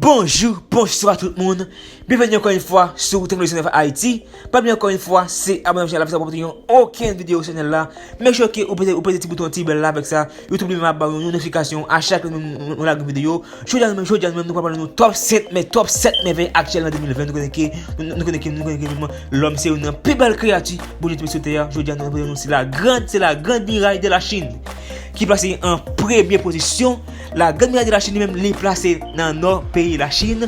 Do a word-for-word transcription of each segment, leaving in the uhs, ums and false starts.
Bonjou, bonswa tout moun. Byenveni ankò yon fwa sou Teknoloji Nèf Ayiti. Pa bliye ankò yon fwa, se abòne avèk chanèl la, pou sa pa pèdi yon okenn videyo sou chanèl la. Make sure ke ou peze, ou peze ti bouton ti bèl la avèk sa. YouTube li menm ap ba ou yon notifikasyon a chak lè nou, nou, nou lage videyo. Jodi a nou menm, jodi a nou menm, nou pral pale nou top sèt, men top sèt mèvèy aktyèl nan de mil ven. Nou konnen ke, nou, nou konnen ke, nou konnen ke menm lòm se youn nan pi bèl kreyati Bondye te mete sou tè a. Jodi a nou pral pale nou se la grande, c'est la grande muraille de la Chine ki plase an premye pozisyon. La grande muraille de la Chine li menm li plase nan nò peyi Lachin.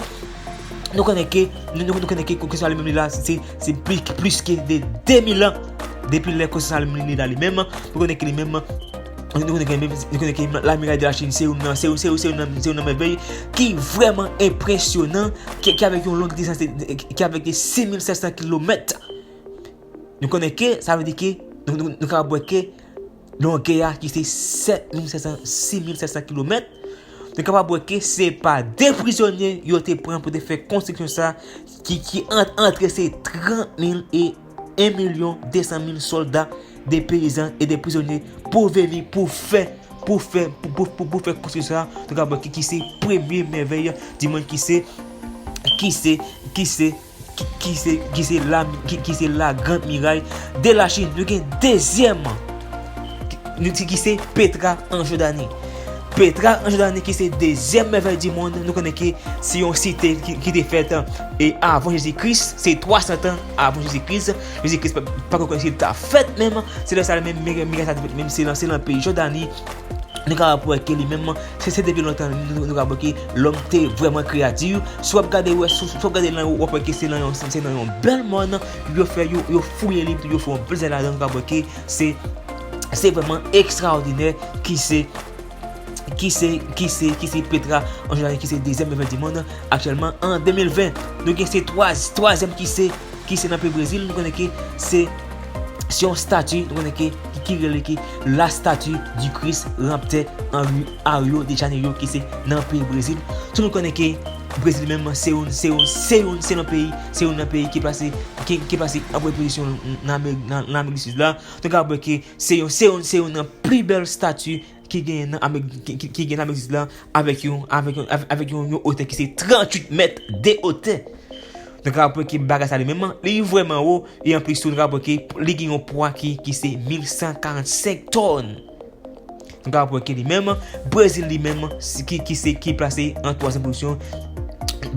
Nou konnen ke, nou, nou, nou konnen ke konstriksyon sa li menm li la, se, se plis, plis ke de de mil an depi lè konstriksyon sa li menm li la li menm. Nou konnen ke li menm, nou konnen ke menm, nou konnen ke la muraille de la Chine se youn nan, se youn, se youn, se youn nan, se youn nan mèvèy ki vrèman enpresyonan, ki, ki avèk yon long distans, ki avèk de sis mil sèt san kilomèt. Nou konnen ke, sa vle di ke, nou, nou, nou kapab wè ke longè a ki se sèt mil sèt san, sis mil sèt san kilomèt. Nou kapab wè ke se pa de prizonye yo te pran pou te fè konstriksyon sa, ki, ki ant, antre se trant mil e en milyon de san mil sòlda, de peyizan e de prizonye pou vini, pou fè, pou fè, pou, pou, pou, pou fè konstriksyon sa. Nou kapab wè ke ki se premye mèvèy di mond ki se, ki se, ki se ki, ki se, ki se la, ki, ki se la Grande Muraille de la Chine. Nou gen dezyèm, ki, nou di ki se Petra an Jòdani. Petra an Jòdani ki se dezyèm mèvèy di mond. Nou konnen ke se yon site ki, ki te fèt, e avan Jezi Kris, se twa san tan avan Jezi Kris. Jezi Kris pa, pa konn si l ta fèt menm. Se lè sa menm, miracle, miracle sa te fèt menm, se nan, se nan peyi Jòdani. Nou kapab wè ke li menm, se, se depi lontan, nou, nou kapab wè ke lòm te vrèman kreyati. Si w ap gade, wè, si, si w ap gade lan, w ap wè ke se nan yon, se nan yon bèl mòn, yo fè, yo, yo fouye li, yo fè yon bèl zay ladan, nou kapab wè ke se, se vrèman ekstraòdinè ki se, ki se, ki se, ki se Petra an Jòdani, ki se dezyèm mèvèy di mond aktyèlman an de mil ven. Nou gen se twa, twazyèm ki se ki se nan peyi Brezil, nou konnen ke se, se yon stati, nou konnen ke, ki, ki rele ke la statue du Christ ramptè an Ri-, a Rio de Janeiro, ki se nan peyi Brezil. Tou nou konnen ke Brezil menm, se youn, se youn, se youn, se yon peyi, se youn nan peyi ki plase, ki, ki plase an premye pozisyon nan Amerik, nan, nan Amerik di Sid la. Nou kapab wè ke se youn, se youn, se youn nan pli bèl stati ki genyen nan Amerik, ki, ki, ki genyen nan Amerik di Sid la, avèk yon, avèk yon, avèk, avèk yon, yon otè ki se tranntuit mèt de otè. Nou kapab wè ke bagay sa li menm, li vrèman wo, e anplis tou, nou kapab wè ke li gen yon pwa ki, ki se mil san karannsenk tòn. Nou kapab wè ke li menm, Brezil li menm, si, ki, ki se, ki plase an twazyèm pozisyon.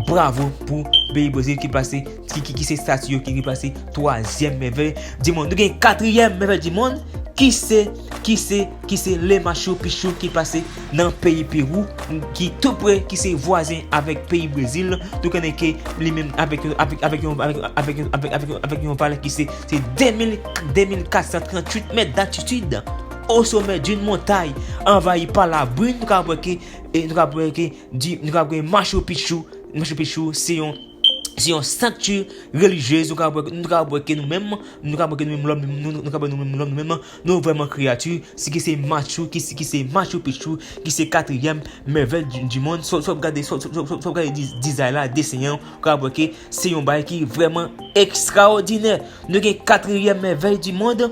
Bravo pou peyi Brezil ki plase, ki, ki, ki se stati yo ki, ki plase twazyèm mèvèy di mond. Nou gen katriyèm mèvèy di mond, ki se, ki se, ki se le Machu Picchu ki plase nan peyi Pewou, ki tou pre, ki se vwazen avèk peyi Brezil. Nou konnen ke li menm avèk, avèk, avèk yon, avèk, avèk yon, avèk, avèk, avèk yon valè ki se, se de mil, de mil kat san tranntuit mèt d'altitude, au sommet d'une montagne envahie par la bruine, nou kapab wè ke, e nou kapab wè ke, di, nou kapab wè Machu Picchu, Machu Picchu, se yon, se yon sankti relijyez, nou kapab wè, nou kapab wè ke nou menm, nou kapab wè ke nou menm lòm, nou, nou kapab wè nou menm lòm, nou menm, nou vrèman kreyati, se ki se Machu, ki se, ki se Machu Picchu, ki se katriyèm mèvèy di, di mond. Si w, si w ap gade, si w, si w, si w, si w ap gade di-, dizay la, desen an, ou kapab wè ke se yon bagay ki vrèman ekstraòdinè. Nou gen katriyèm mèvèy di mond,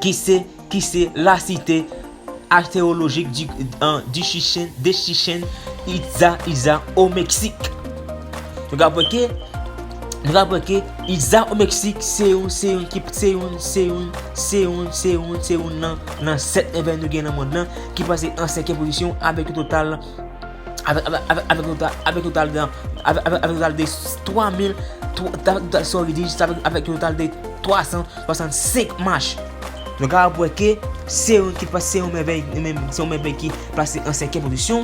ki se, ki se la cité archéologique du, euh, du Chichen, de Chichen Itza, Itza, au Mexique. Nou kapab wè ke, nou kapab wè ke Itza au Mexique, se yon, se yon ki, se yon, se yon, se yon, se yon, se yon nan, nan sèt mèvèy nou gen nan mond lan, ki plase an senkyèm pozisyon avèk yon total, avèk, avèk, avèk, avèk yon total, avèk yon total de, avèk, avèk, avèk yon total de twa mil, twa, avèk yon total, sorry, di, avèk, avèk yon total de twa san swasannsenk mach. Nou kapab wè ke se yon ki pa, se yon mèvèy, li menm, se yon mèvèy ki plase an senkyèm pozisyon.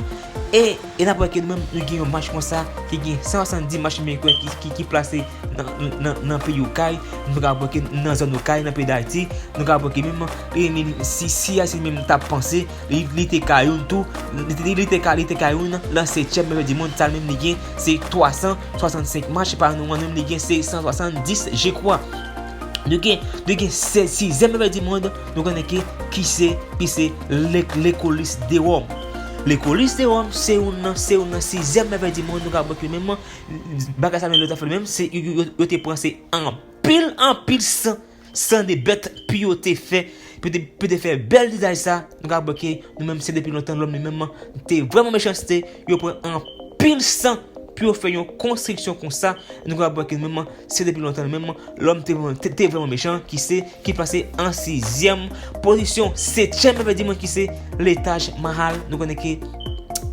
E, e n ap wè ke nou menm, nou gen yon mach konsa, ki gen san swasanndis mach meyè ki, ki, ki plase nan, nan, nan peyi Okay. Nou kapab wè ke nan zòn Okay, nan peyi Dayiti, nou kapab wè ke menm, li, li, si, si a si menm t ap panse, li, li te ka youn tou, li, li, li te ka, li te ka youn nan setyèm mèvèy di mond, sa menm li gen, se twa san swasannsenk mach, pa nou an menm li gen se san swasanndis, je kwa. Nou gen, nou gen se, sizyèm mèvèy di mond, nou konnen ke, ki se, ki se le, Lekolis de Wòm. Lekolis de Wòm, se youn nan, se youn nan sizyèm mèvèy di mond, nou ka wè ke menm, bagay sa menm yo ta fè menm, se, yo, yo, yo te pran se anpil, anpil san, san de bèt pou yo te fè, pou te, pou te fè bèl dizay sa. Nou ka wè ke nou menm se depi lontan lòm li menm te vrèman mechanste, yo pran anpil san pou yo fè yon konstriksyon konsa. Nou ka wè ke nou menm se depi lontan nou menm lòm te, te, te vrèman mechan, ki se, ki pase an sizyèm pozisyon. Setyèm mèvèy di monn ki se Le Taj Mahal. Nou konnen ke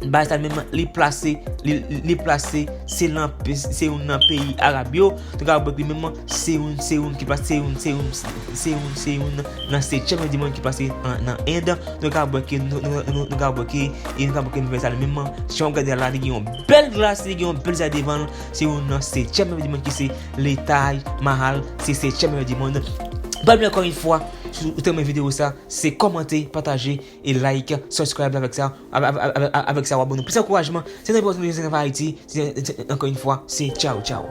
bagay sa menm li plase, li, li plase se nan, se youn nan peyi Arab yo. Nou ka wè ke menm se youn, se youn ki pase, se youn, se youn, se youn, se youn nan setyèm mèvèy di monn ki pase an, nan End. Nou ka wè ke, nou, nou, nou, nou ka wè ke, e nou ka wè ke mèvèy sa menm, jan w gade la, li gen yon bèl glas, li gen yon bèl dizay devan l. Se youn nan setyèm mèvèy di monn ki se Le Taj Mahal, se setyèm mèvèy di monn. Ban m ankò yon fwa, si w te renmen videyo sa, se kòmante, pataje e like, subscribe avèk sa, avèk, avèk, avèk sa w abone. Plis ankourajman, se nan pwòchèn videyo, se nan Ayiti, se, se, ankò yon fwa, se tchaw, tchaw.